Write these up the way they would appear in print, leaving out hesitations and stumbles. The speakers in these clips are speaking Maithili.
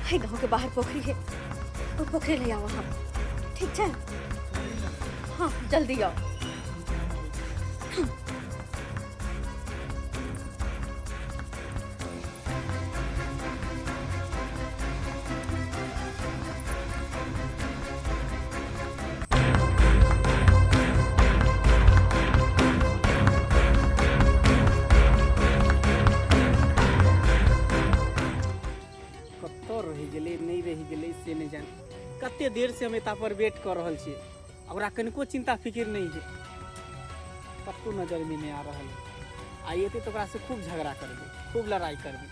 है गांव के बाहर पोखरी है, ओ पोखरी ले आओ अहाँ, ठीक छै? हाँ जल्दी आओ। कतऽ रहि गेलै, नहि रहि गेलै से नहि जान। कते देर से हम एता पर वेट कऽ रहल छियै, आ ओकरा कनिको चिंता फिकिर नहि है, कतहु नजरमे नहि आ रहल है। आ एतै तऽ ओकरासँ खूब झगड़ा करबै, खूब लड़ाइ करबै।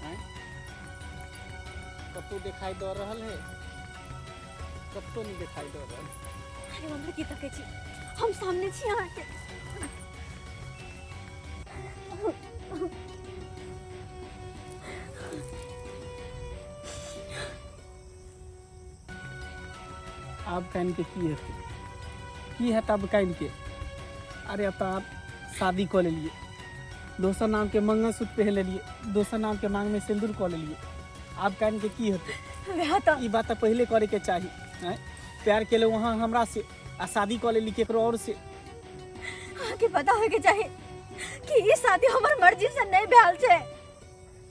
आँय, कतहु देखाइ दऽ रहल है? कतहु नहि देखाइ दऽ रहल। अरे हमरा की तकै छी, हम सामने छी अहाँके। आब कानि के की हेतै, की हेतै आब कानि के? अरे अब तऽ आब शादी कऽ लेलियै, दोसर नामके मंगलसूत्र पहिर लेलियै, दोसर नामके मांगमे सिन्दूर कऽ लेलियै, आब कानि के की हेतै? वएह तऽ ई बात तऽ पहिले करैके चाही। आँय, प्यार केलहुँ अहाँ हमरा से आ शादी कऽ लेली केकरो और से। अहाँके पता होयके चाही कि ई शादी हमर मर्जी से नहीं भेल छै,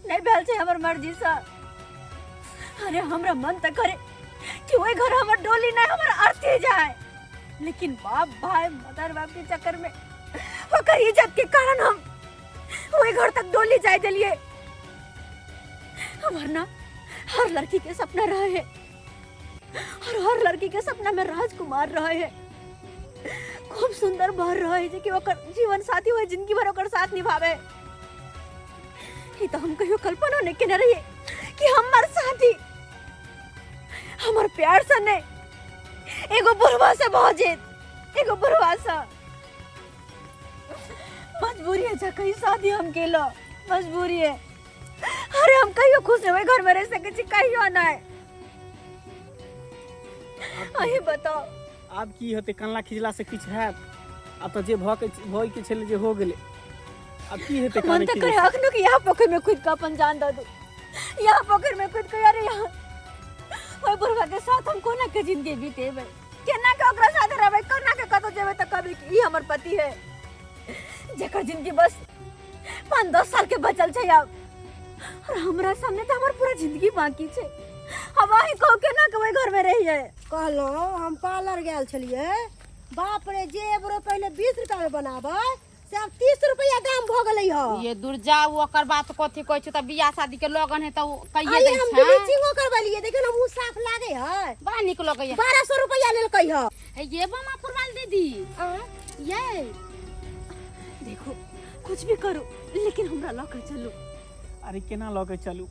नहीं भेल छै हमर मर्जी से। अरे हमरा मन तऽ करे कि ओहि घर हमर डोली नहीं हमर अर्थी जाए, लेकिन बाप भाई मदर बाप के चक्कर में ओकर इज्जत के कारण हम ओहि घर तक डोली जाए दिलिए, वरना हर लड़की के सपना रहे है और हर लड़की के सपना में राजकुमार रहे है, खूब सुंदर बर रहे है कि ओकर जीवन साथी हो, जिंदगी भर ओकर साथ निभावे। ई तो हम कहियो कल्पना नहीं केने रहिए कि हमर साथी हमर प्यार से नहीं एगो बुढ़वा से भऽ जेत, एगो बुढ़वा से। मजबूरी है जा कहीं शादी हम केलो, मजबूरी है। अरे हम कहियो खुश नहीं घर में रह सके छी, कहियो नहीं। अहीं बताओ आब की हेतै? कनला खिजला से किछु हैत? आब तऽ जे भऽ के भऽ के छलै जे हो गेलै, आब की हेतै? मन काने तऽ खिजला करे से? अखनो कि यहाँ पोखरि में कूद के अपन जान दऽ दू, यहाँ पोखरि में कूद के। अरे यहाँ ओहि बुढ़वा के साथ हम कोना के जिंदगी बितेबै, केना के ओकरा साथ रहबै, कोना के कतौ जेबै तऽ कहबै कि ई हमर पति है, जेकर जिंदगी बस 5-10 साल के बचल छै आब, और हमरा सामने तऽ हमर पूरा जिंदगी बाकी छै। अब अहीं कहू केना के ओहि घर में रहियै? कहलहुँ हम पार्लर गेल छलियै, बाप रे, जे एबरो पहिले 20 रुपया में बनाबै से आब 30 रुपया दाम भऽ गेलै हँ। ये दुर्जा, ओ ओकर बात कथी कहै छै? तऽ बियाह शादी के लगन है तऽ ओ कहिए आइए दै हम छै। ब्लीचिंगो करबेलियै, देखियौ ने मुँह साफ लागै है। बड़ा नीक लगैया। 1200 रुपया लेलकै हँ। हे ये बमा पुरवाल दीदी, ये देखो कुछ भी करू लेकिन हमरा लऽ के चलू। अरे केना लऽ के चलू?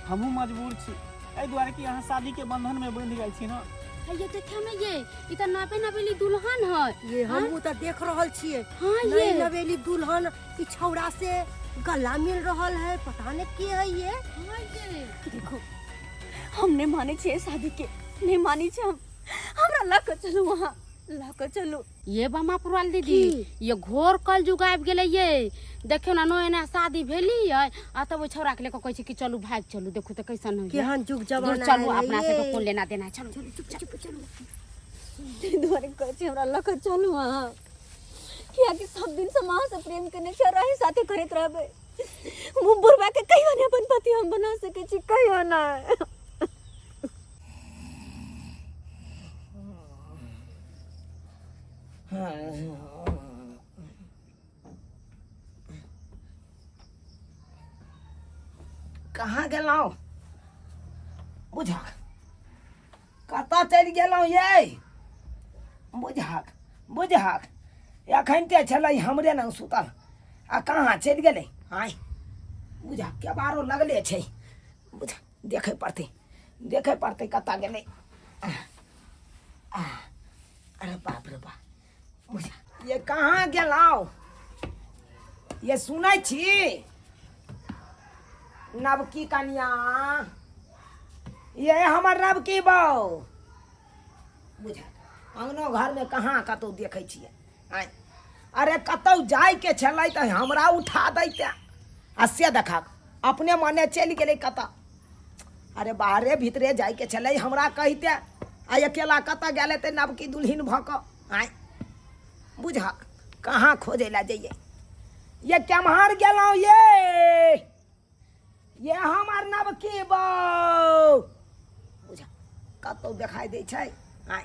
हमहूँ मजबूर छी, एहि दुआरे कि अहाँ शादीके बंधनमे बंधि गेल छी ने। हे ये देखे में ये ई तऽ नबे नबेली दुल्हन है। ये हमहूँ तऽ देख रहल छियै। हाँ नई ये नवेली दुल्हन ई छौड़ा से गला मिल रहल है, पता नहीं के है ये। हाँ ये देखो हम नहीं माने छियै शादी के, नहीं माने छियै हम, हमरा लऽ के चलू, वहाँ लऽ के चलू। ये बमा पुरवाल दीदी, ये घोर कल जुग आबि गेलै ये। देखियौ ने, नया नया शादी भेली है आ तब ओहि छौड़ा के लेके कहै छै कि चलू भागि चलू। देखू तऽ कैसन होइए। केहन जुग दूर जमाना चलू, आयल अपना है सबके ये। कोन लेना देना है, चलू चलू चुप चुप चलू। ताहि दुआरे कहै छी हमरा लऽ के चलू अहाँ, कियाकि सब दिन से हम अहाँ से प्रेम केने छी और अहीं साथे करैत रहबै। मुँह बुढ़बा के कहियो नहि अपन पति हम बना सकै छी, कहियो नहि। कहाँ गेलहुँ बुझक? कतऽ चलि गेलहुँ यै बुझक? बुझक एखन ते छलै हमरे लग सुतल आ कहाँ चलि गेलै? आँय बुझक, केबारो लगले छै। बुझ देखै पड़तै, देखै पड़तै कतऽ गेलै। अरे बाप रे बाप, बुझ ये कहाँ गेलहुँ ये? सुनै छी नवकी कनिया, ये हमर नवकी बहू। बुझ अंगनो घरमे कहाँ कतहु देखै छियै। आँय, अरे कतहु जाइके छलै तऽ हमरा उठा दैते, आ से देखक अपने मने चलि गेलै कतऽ। अरे बाहरे भीतरे जाइके छलै हमरा कहिते आ अकेला कतऽ गेल हेतै नवकी दुल्हिन भऽ कऽ आँय बुझहक कहाँ खोजै लए जइयै ये केम्हर गेलहुँ ये ये हमर नवकी बौ बुझ कतहु देखाइ दै छै आँय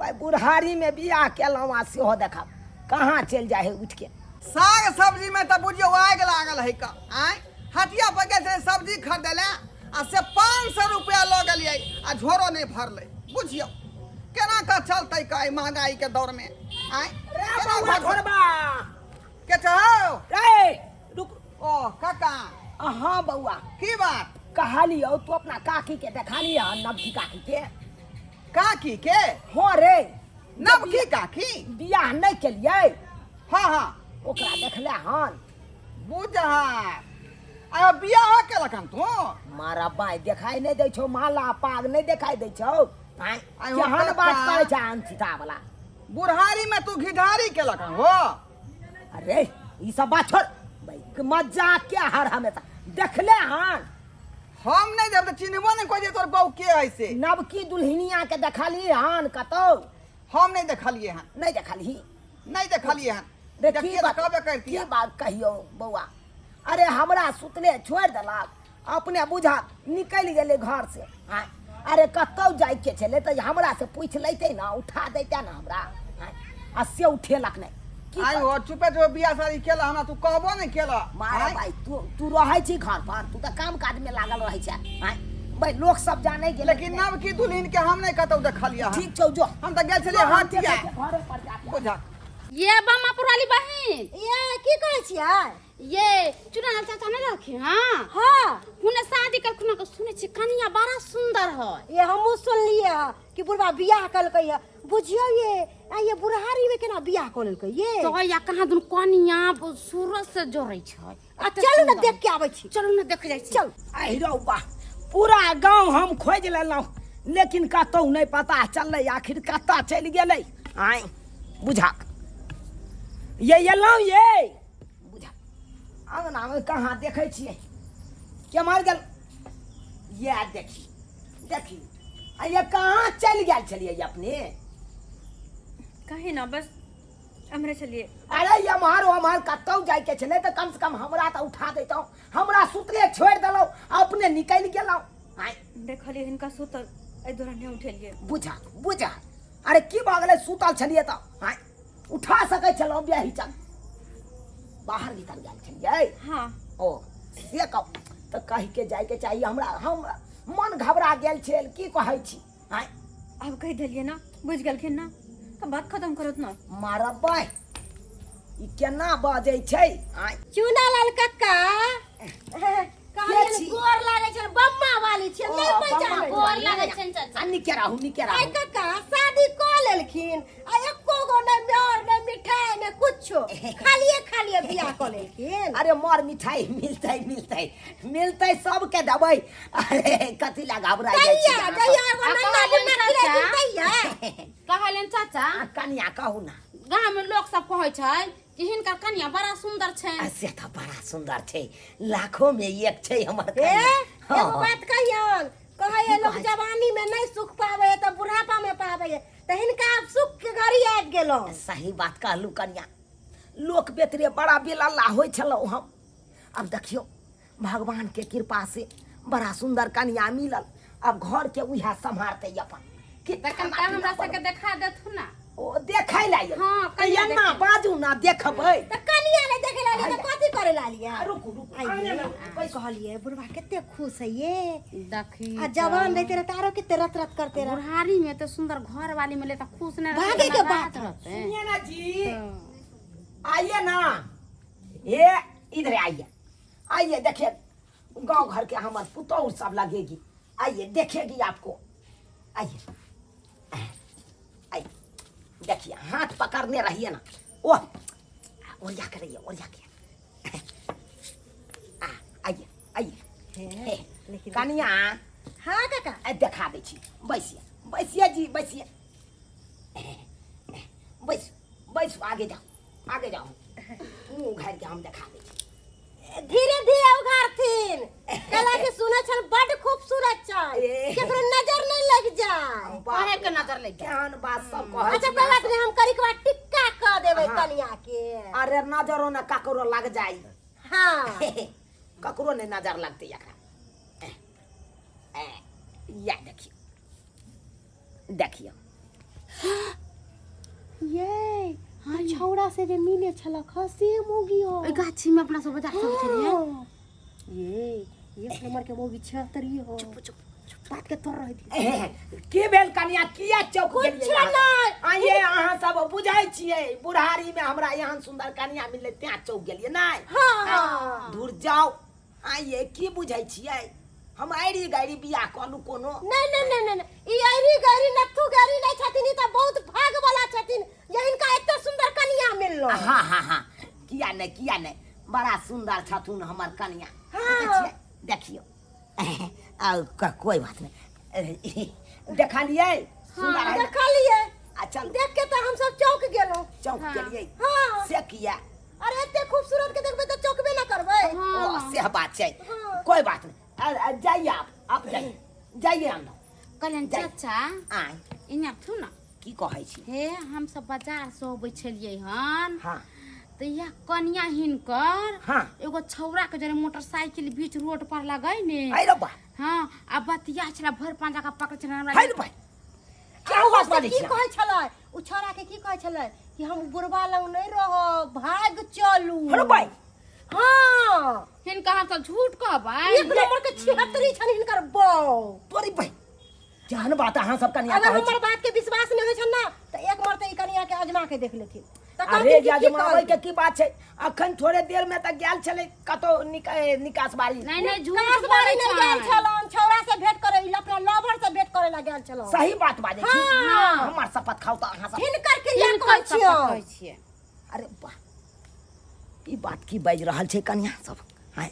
भाइ बुढ़ारीमे बियाह केलहुँ आ सेहो देखब कहाँ चलि जाइ है उठिके साग सब्जी में तऽ बुझियौ आगि लागल है का आँय हटिया पर गेल छलियै सब्जी खरीदै लए आ से 500 रुपया लऽ गेलियै आ झोरो नहि भरलै बुझियौ केना कऽ चलतै का एहि महगाई के दौर में आँय रे केना बौआ घर घोरबा के छौ रे रुक ओ काका हाँ बौआ की बात कहलियौ तू अपना काकी के देखा लिअ नवकी काकी के काकी के हाँ रे नवकी काकी बियाह नहि केलियै हाँ हाँ ओकरा देखले हन बुझा आयो बियाह केलक हन तू मारा बाय देखाई नहि दै छौ माला पाग नहि देखाई दै छौ आँय, आइ हो केहन बात काका। करै छै अंशिता वाला बुढ़ारी में तू घिढारी केलक हन हो अरे ई सब बात छोड़ भाई मजाक के हर हमेशा देखले हन हम नहीं जब तऽ चिन्हबो नहीं कोई जे तोर बहू के है से नवकी दुल्हनिया के देखली हन कतौ हम नहीं देखलिए हन नहीं देखलही नहीं देखलिए हन रे की देखिए तऽ बात कहबे करती की बात कहियो बौआ अरे हमरा सुतले छोड़ि देलक अपने बुझा निकलि गेलै घर से आँय अरे कतौ जाइके छलै तऽ हमरा से पूछि लैते ने उठा दैते ने हमरा आँय आ से उठेलक नहि की आइ हो चुपे चुपे बियाह शादी केला हमरा तू कहबो नहीं केला मारा आँय? भाई तू तू रहै छी घर पर तू तऽ काम काज में लागल रहै छै आँय भाई लोक सब जानै गेलै लेकिन नवकी दुल्हन के हम नहीं कतौ देखलिए हन ठीक छौ जो हम तऽ गेल छलियै हटिया घरे पर जाके बुझा ये बम्मा पुराली बहिन ये की कहै छियै ये चुनाव चाचा नहीं रहलखिन हाँ हाँ हुने शादी करखुन के सुनै छी कनिया बड़ा सुंदर है ये हमहूँ सुनलियै हँ कि बुढ़बा बियाह कलकै हँ बुझियौ ये आ ये बुढ़ारी में केना बियाह कऽ लेलकै ये तो या कहाँ दुन कनिया सूरज से जोड़ै छै आ चलू ने देख के आबै छी चलू ने देख जाइ छी चल आहि रौ बा पूरा गाँव हम खोजि लेलहुँ लेकिन कतहु नहि पता चललै आखिर कतऽ चलि गेलै आँय बुझक ये एलहुँ ये बुझा अङ्गनामे कहाँ देखै छियै के मार गेल ये देखी देखी आ ये कहाँ चलि गेल छलियै अपने कहीं ना बस हमरे चलिए अरे ये मारो हमार कतौ जाइके छलै तऽ कम से कम हमरा तऽ उठा दैतहुँ हमरा सुतले छोड़ि देलहुँ अपने निकलि गेलहुँ आँय देखलिए हिनका सुतल एहि दौरान नहि उठेलिए बुझा बुझा अरे की भऽ गेलै सुतल छलियै तऽ आँय उठा सकै छलहुँ बियाही चल बाहर भीतर गेल छलियै हाँ ओ से कहू तऽ कहिके जाइके चाही हमरा हम मन घबरा गेल छल की कहै छी आँय आब कहि देलिए ना बुझि गेलखिन ना तऽ बात खत्म करत ना मारबै ई केना बजै छै आँय चूनालाल कक्का कहलियनि छी? गोर लागै छै बम्मा वाली छियै ओ, नहि बम्मा पहचानबै गोर लागै छनि चाचा आ निके रहू निके आइ रहू कक्का शादी कऽ लेलखिन आ एको गो नहि मेहर नहि मिठाई नहि कुछो खालिए खालिए बियाह कऽ लेलखिन अरे मर मिठाई मिलतै मिलतै मिलतै सबके देबै अरे कथी लए घबराइ जाइ छी तैया अहाँ सब? जहिया एगो आ नन्ना कहलियनि मुन्ना खिलेथिन चाचा। तैया कहलियनि चाचा आ, कनिया कहू ना गाँव में लोक सब कहै छै कि हिनकर कनिया बड़ा सुंदर छै आ, से तऽ बड़ा सुंदर छै लाखों में एक छै हमर ए कनिया। हँ, एगो बात कहियन कहै की लोक कहै छै? जवानी में नहि सुख पाबै है तऽ बुढ़ापा में पाबै है तऽ हिनका आब सुख के घड़ी आबि गेलो सही बात कहलू कनिया लोक बेतरे बड़ा बेलल्ला होइ छलहुँ हम आब देखियौ भगवान के कृपा से बड़ा सुंदर कनिया मिलल अब घर के उएह सम्हारतै अपन कि तऽ कनिका हमरा सबके देखा देथुन ना ओ देखै लए आयल। हाँ, तऽ कनिया एना देखै। बाजू ना देखबै तऽ कनिया नहि देखे लालियै तऽ कथी करे लालियै रुकू रुकू आइये, आने ना, कहलियै बुढ़वा कते खुश है ये देखी आ जवान रहते रह तारो कते रत रत करते रह बुढ़ारी में तो सुंदर घर वाली मिले तो खुश नहीं रहते, भागे के नाराज बात। रहते सुनिए ना जी आइए ना ये इधर आइए आइए देखिए गांव घर के हमार पुतोह सब लगेगी आइए देखेगी आपको आइए आइए देखिए हाथ पकड़ने रहिए ना ओह ओरिया के रहिए ओरिया के आ आइए आइए हे, लेकिन कनिया हाँ काका आ, देखा दै छी बैसिए बैसिए जी बैसिए बैसू बैसू आगे जाओ आगे जाओ मुँह उघारि के हम देखा दै छी धीरे धीरे उघारथिन कला के सुनै छल बड खूबसूरत जाए, ए। केकरो नजर नहीं लग जाए। अहे के नजर लग जाए। केहन बात सब कहै अच्छा छी कोई बात नहीं, हम करी के बाद टिक्का क देबै हाँ। कनिया के। अरे नजरो न ककरो लग जाई। हाँ। ककरो नहीं नजर लगतै एकरा। ए, ए, या देखियौ देखियौ। ये हाँ छौड़ा से जे मिले छलक हँ से मौगी हो। ओहि गाछी में अपना सब बाजार सब छलियै। हाँ। ये एक नंबर के मौगी छतरी हो। चुप चुप। बात के तोर रह दी। ए, की भेल कनिया, किया चौक कुछ गेलियै अहाँ? नहीं। आइये अहाँ सब बुझै छियै बुढ़ारी में हमरा एहन सुंदर कनिया मिललै तैं चौक गेलियै नहि? हाँ। दूर जाओ। आइये की बुझै छियै हम आइरी गाइरी बियाह कलू कोनो? नहीं नहीं नहीं नहीं नहीं। ई ऐरी गैरी नत्थु गैरी नहीं छथिन, ई तऽ बहुत भाग वाला छथिन जे हिनका एते सुंदर कनिया मिललो। हाँ हाँ हाँ, किया नहीं किया नहीं, बड़ा सुंदर छथुन हमर कनिया। हाँ। देखिए, देखियो आ कोई बात नहीं, देखलियै सुंदर है। देखलियै। आ चलू। देख के तऽ हम सब चौक गेलहुँ। चौक गेलियै? हाँ। से किया? अरे एते खूबसूरत के देखबै तऽ चौकबे ना करबै। ओ से बात छै। हाँ। कोई बात नहीं, आ, आ, जाइए आप, आप जाइए जाइए अंदर। कहलियनि चाचा आय इन्ने थू ना। की कहै छी? हे हम सब बाजार से अबै छलियै हन। हाँ। तऽ इएह कनिया हिनकर हाँ। एगो छौड़ा के जरे मोटरसाइकिल बीच रोड पर लगै ने। है रे बा। हाँ आ बतिया छला भरि पांजा के पकड़ छला हमरा। है रे बा, क्या बात से बाजै की छी? कहै छलै उ छौड़ा के? की कहै छलै कि हम बुढ़वा लग नहीं रहब, भाग चलू। अरे भाई। हाँ। हिनका हम सब झूठ कहबै? एक नंबर के छिहत्तरी छनि हिनकर बौ। तोरी भाई, केहन बात अहाँ सब कनिया अगर कहै छी? हमर बात के विश्वास नहीं होइ छनि ना तऽ एक मरते ई कनिया के अजमा के देख लेथिन तऽ अरे कहथिन कि की अजमाबै के कहलखिन। की बात छै, अखन थोड़े देर में तऽ गेल छलै कतौ निकास बारी। नहीं नहीं, झूठ कास बारी बोलै नहीं गेल छै। छलनि, छौड़ा से भेंट करे अपना लवर से भेंट करे ला गेल छलनि। सही बात बाजै छी? हाँ। हमर शपथ खाउ तऽ अहाँ सब। हिनकर क्रिया हिनकर कहै शपथ छियनि। कहै छियै। अरे वाह, ई बात की बाजि रहल छै कनिया सब? आँय,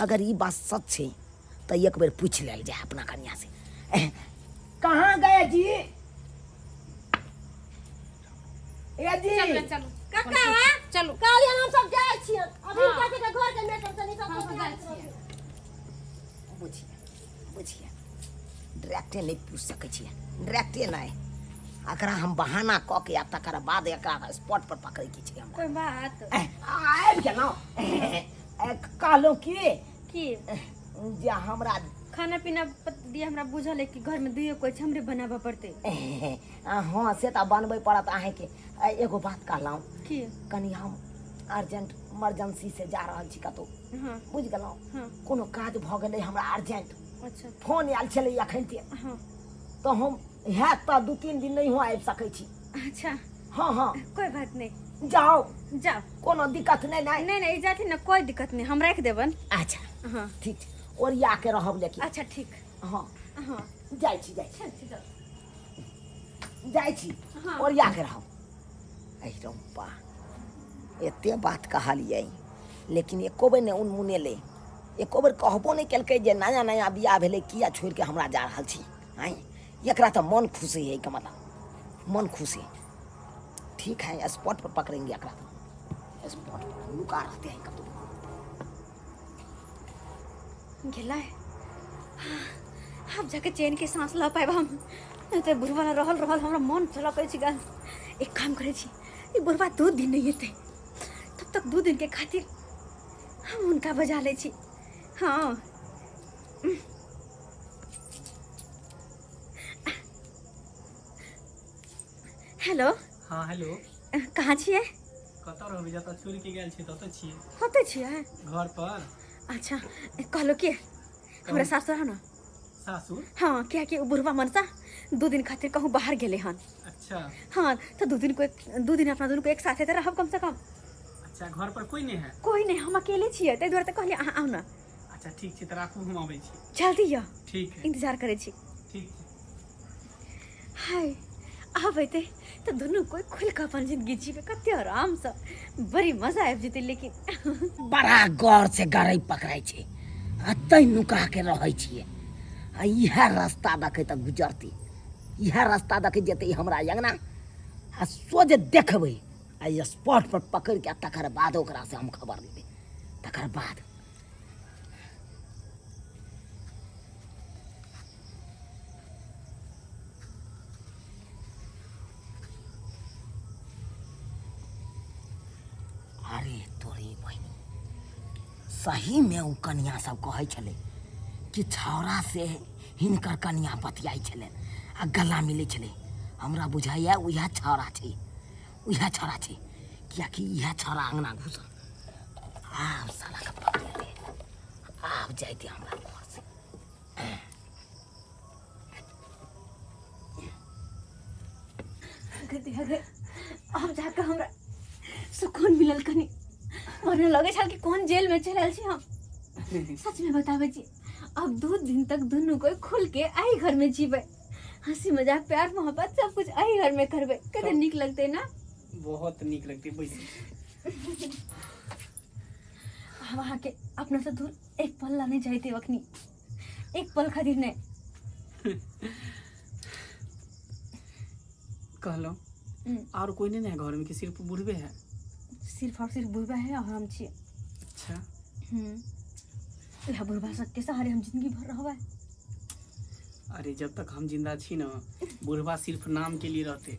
अगर ई बात सच छै तऽ एक बेर पूछि लेल जाय अपना कनिया से। एह, कहाँ गए जी? ए जी। चलू चलू काका चलू। कहलियनि हम सब जाइ छियनि अभी। हाँ। हिनका सबके घर के मैटर से नहीं सब हम सब जाइ छियै। बुझिए बुझिए, डायरेक्टे नहि पूछि सकै छियै, डायरेक्टे नहि। एकरा हम बहाना कऽ के आ तकर बाद एकरा स्पॉट पर पकड़ैके छै हमरा। कोई बात? एह, आबि गेलहुँ। एह, कहलहुँ की की जे हमरा खाना पीना दिया हमरा बुझल है कि घर में दुइयो कोई छै, हमरे बनाबऽ पड़तै। एह, हँ से तऽ बनबै पड़त अहाँके। एगो बात कहलहुँ की? कनि हम अर्जेंट इमरजेंसी से जा रहल छी कतहु। हाँ। बुझि गेलहुँ? हाँ। कोनो काज भऽ गेलै हमरा अर्जेंट। अच्छा। फोन आयल छलै अखन हाँ। तऽ हम हैत तऽ 2-3 दिन नहियो आबि सकै छी। अच्छा। हाँ हाँ। कोई बात नहीं। जाओ। जाओ। कोनो दिक्कत नहीं? नहीं नहीं नहीं, जाथिन ना, कोई दिक्कत नहीं, हम रख देबन। अच्छा। हाँ। ठीक छै, ओरिया के रहब लेकिन। अच्छा ठीक। हाँ। हाँ। जाइ छी जाइ छी। चल, चल। जाइ छी। हाँ। ओरिया के रहब। अहि रौपा, एते बात कहलियै लेकिन एको बेर नहि उनमुनेलै, एको बेर कहबो नहि केलकै जे नया नया बियाह भेलै, किया छोड़ि के हमरा जा रहल छी। आँय, एकरा तऽ मन खुश है, एहिके मतलब मन खुश है। ठीक है, स्पॉट पर पकड़ेंगे एकरा, तो स्पॉट पर लुका रहते हैं कतौ। गेलै, आब जाके चैन के सांस लऽ पाएब हम, नहीं तऽ बुढ़वा लग रहल रहल हमरा मन छलकै छै गाल। एक काम करै छी, ई बुढ़वा 2 दिन नहीं एतै तब तक 2 दिन के खातिर हम हुनका बजा लै छी। हाँ हेलो। हाँ हेलो। कहाँ छियै? कतऽ रहबै, जतऽ छोड़ि के गेल छियै ततऽ छियै। कतऽ छियै? घर पर। अच्छा कहलो कि हमरा सासुर आउ ना। सासुर? हाँ, कियाकि उ बुढ़वा मनसा 2 दिन खातिर कहूँ बाहर गेले हन। अच्छा। हाँ तो 2 दिन को 2 दिन अपना दुनू को एक साथे तऽ रहब कम से कम। अच्छा, घर पर कोई नहीं है? कोई नहीं, हम अकेले छियै, ताहि दुआरे तऽ कहलियै अहाँ आउ ना। अच्छा ठीक छै, तऽ राखू, हम आबै छी। जल्दी यऽ। ठीक है। इंतजार करै छी। ठीक छै। हाय, आब एतै तऽ दुनू कोई खुलि कऽ अपन जिंदगी जीबै कते आरामसँ, बड़ी मजा आबि जेतै। लेकिन बड़ा गौर से गरई पकड़ै छै आ तै नुका के रहै छियै आ इएह रास्ता दऽ तऽ गुजरतै, इएह रास्ता दऽ के जेतै हमरा अङ्गना आ सोझ देखबै आ स्पॉट पर पकड़ि के आ तकर बाद ओकरा से हम खबर लेबै तकर बाद। तोरी बहिनी सहीमे ओ कनिया सब कहै छलै कि छौड़ा से हिनकर कनिया बतियाइ छलै आ गला मिलै छलै। हमरा बुझाइए उएह छौड़ा छै, उएह छौड़ा छै, किएकि इएह छौड़ा अङ्गना घुसल। आब सालाके पकड़ेतै, आब जाइते हमरा घरसँ। आब जाकऽ हमरा सुकून मिलल कनी, वरना लगे छल कि कोन जेल में चलि आयल छी हम। सच में बताबै छी, अब 2 दिन तक दुनू कोई खुल के एहि घर में जीबै, हंसी मजाक प्यार मोहब्बत सब कुछ एहि घर में करबै। कते नीक लगतै ना? बहुत नीक लगतै। बैस। आब अहाँके अपना से दूर एक पल ला नहीं जाइते अखनी, एक पल खातिर नहीं। कहलहुँ और कोई नहीं है घर में कि सिर्फ बुढ़बे है? सिर्फ और सिर्फ बुढ़बा है और हम छी। अच्छा। इएह बुढ़बा सबके सहारे हम जिंदगी भर रहबै। अरे जब तक हम जिंदा छी ना, बुढ़बा सिर्फ नाम के लिए रहते,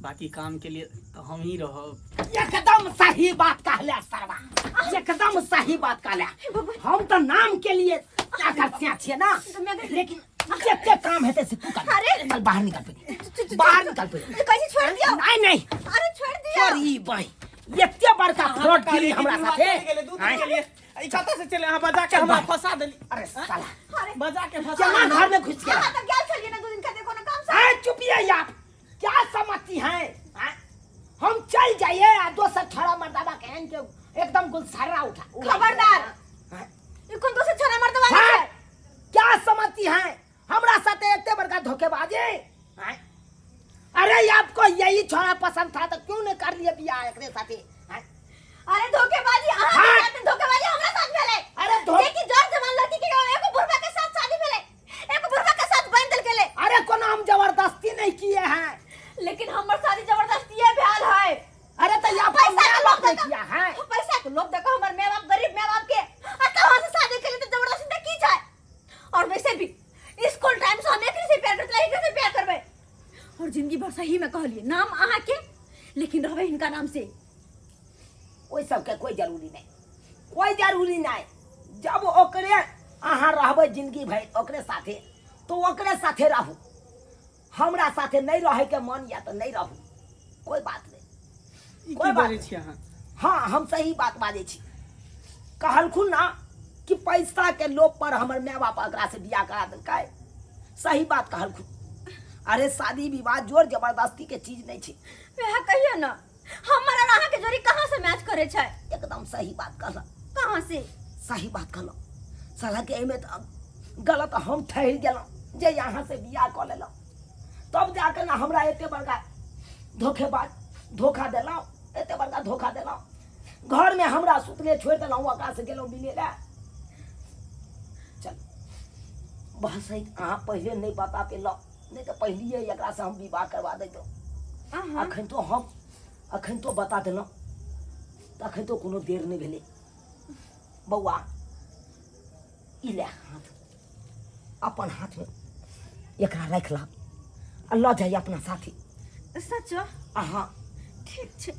बाकी काम के लिए तो हम ही रहब। एकदम सही बात कहले सरवा, एकदम सही बात कहले। हम तो नाम के लिए क्या करते छियै ना, लेकिन जते काम हेतै से तू कर। अरे! चल बाहर निकल पहिले, बाहर निकल पहिले। कैसे छोड़ दियो? नहीं नहीं, अरे छोड़ दियो। तोरी भाई एते बड़का फ्रॉड केली हमरा साथे। दूध के लिए ई कतऽ से चले अहाँ? बजा के हमरा फंसा देली। अरे साला, अरे बजा के फंसा केना घर में घुस गेला? अहाँ तऽ गेल छलियै ना 2 दिन खातिर कोनो काम से। अरे चुपिए आप, क्या समझती हैं? हाँ? हम चल जाइए आ दोसर छोड़ा मर्दाबा के आन के एकदम गुलसर्रा उठा। खबरदार! हाँ? ई कोन दोसर छोरा मर्दवा हाँ? छै? क्या समझती हैं हमरा साथे एते बड़का धोखेबाजी? हाँ? अरे आपको यही छोड़ा पसंद था तो क्यों नहीं कर लिए बियाह एकरे साथे? हाँ? अरे धोखेबाजी अहाँ के हाँ। साथ, धोखेबाजी हमरा साथ भेलै। अरे जे कि जर जवान लड़की के एगो बुढ़वा के साथ शादी भेलै, एगो बुढ़वा के साथ बांधि देल गेलै। अरे कोनो हम जबरदस्ती नहीं किए हैं। लेकिन हमर शादी जबरदस्ती भेल है। अरे तो ये पैसा के लोभ नहीं देकर किया है। पैसा के लोभ देकर हमर माय बाप, गरीब माय बाप के आ तब से शादी के लिए तो जबरदस्ती त की छै? और वैसे भी स्कूल टाइम से हम एकरे से प्यार करते, एकरे से प्यार करबै और जिंदगी भर। सही में कहलिए नाम अहाँ के, लेकिन रहबै हिनका नाम से। ओहि सबके कोई जरूरी नहीं, कोई जरूरी नहीं। जब ओकरे अहाँ रहबै जिंदगी भरि ओकरे साथे तो ओकरे साथे रहू, हमरा साथे नहीं रहे के मन या तो नहीं रहू, कोई बात नहीं। ई कोई की बात बजै छी अहाँ? हाँ, हम सही बात बाजै छी। कहलखुन ना कि पैसा के लोभ पर हमर माय बाप एकरा से बियाह करा देलकै, सही बात कहलखुन। अरे शादी विवाह जोर जबरदस्ती के चीज नहीं छै। वएह कहियो ना, हमर और अहाँ के जोड़ी कहाँ से मैच करे छै? एकदम सही बात कहल। कहाँ से? सही बात कहलहुँ। साला के एहिमे तऽ गलत हम ठहरि गेलहुँ जे यहाँ से बियाह कऽ लेलहुँ, तब जाके ने हमरा एते बड़का धोखेबाज धोखा देलहुँ, एते बड़का धोखा देलहुँ। घरमे हमरा सुतले छोड़ि देलहुँ, ओकरा से गेलहुँ मिले लए। चल बस, अहाँ पहिले नहि बता पेलहुँ, नहि तऽ पहिलिए एकरा से हम विवाह करवा दैतहुँ। अहाँ अखन तो हम अखन तो बता देलहुँ तऽ अखन तो कोनो देर नहि भेलै। बौआ ई ले हाथ, अपन हाथमे एकरा राखि ला आ लऽ जाइए अपना साथी। सच? अहाँ ठीक छै।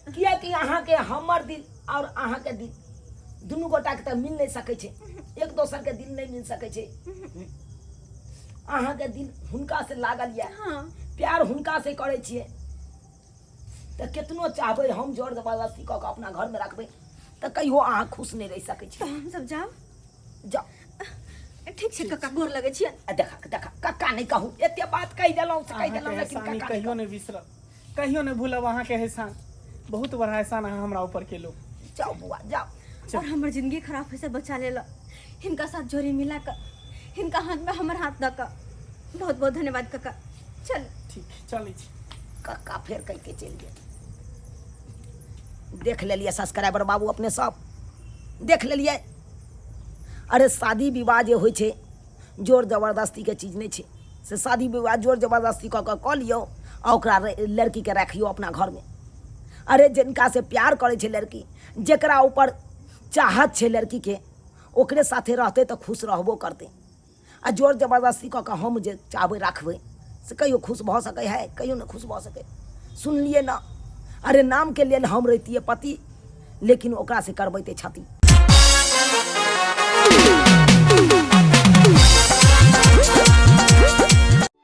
किएकि अहाँके हमर दिल आओर अहाँके दिल दुनू गोटाके तऽ मिल नहि सकै छै, एक दोसरके दिल नहि मिल सकै छै। अहाँके दिल हुनका से लागल यऽ, हाँ, प्यार हुनका से करै छियै, तऽ केतनो चाहबै हम जोर जबरदस्ती कऽ कऽ अपना घरमे रखबै तऽ कहियो अहाँ खुश नहि रहि सकै छी। तऽ हम सब जाउ? जाउ। ठीक छै कक्का, गोर लगै छियै। आ देखा देखा, कक्का नहि कहू, एते बात कहि देलहुँ से कहि अहाँके देलहुँ, लेकिन एहसानी कक्का नहि कहियो नहि बिसरब, कहियो नहि भूलब अहाँके एहसान। बहुत बड़ा एहसान अहाँ हमरा ऊपर केलहुँ। कहू। जाउ बौआ जाउ। और हमर जिंदगी खराब होय से बचा लेलक हिनका साथ जोड़ी मिला कऽ, हिनका हाथ में हमर हाथ दऽ कऽ। बहुत बहुत धन्यवाद कक्का। चल ठीक, चलै छी। कक्का फेर कहि के चलि गेल। देख लेलियै सब्सक्राइबर बाबू, अपने सब देख लेलियै। अरे शादी विवाह जे होइ छै जोर जबरदस्तीके चीज नहि छै। से शादी विवाह जोर जबरदस्ती कऽ कऽ कऽ लियौ आ ओकरा लड़कीके राखियौ अपना घरमे। अरे जिनका से प्यार करै छै लड़की, जकरा ऊपर चाहत छै लड़कीके, ओकरे साथे रहतै तऽ खुश रहबो करतै। आ जोर जबरदस्ती कऽ कऽ हम जे चाहबै राखबै से कहियो खुश भऽ सकै है? कहियो नहि खुश भऽ सकै। सुनलियै ने? अरे नामके लेल हम रहितियै पति, लेकिन ओकरा से करबैते छथि।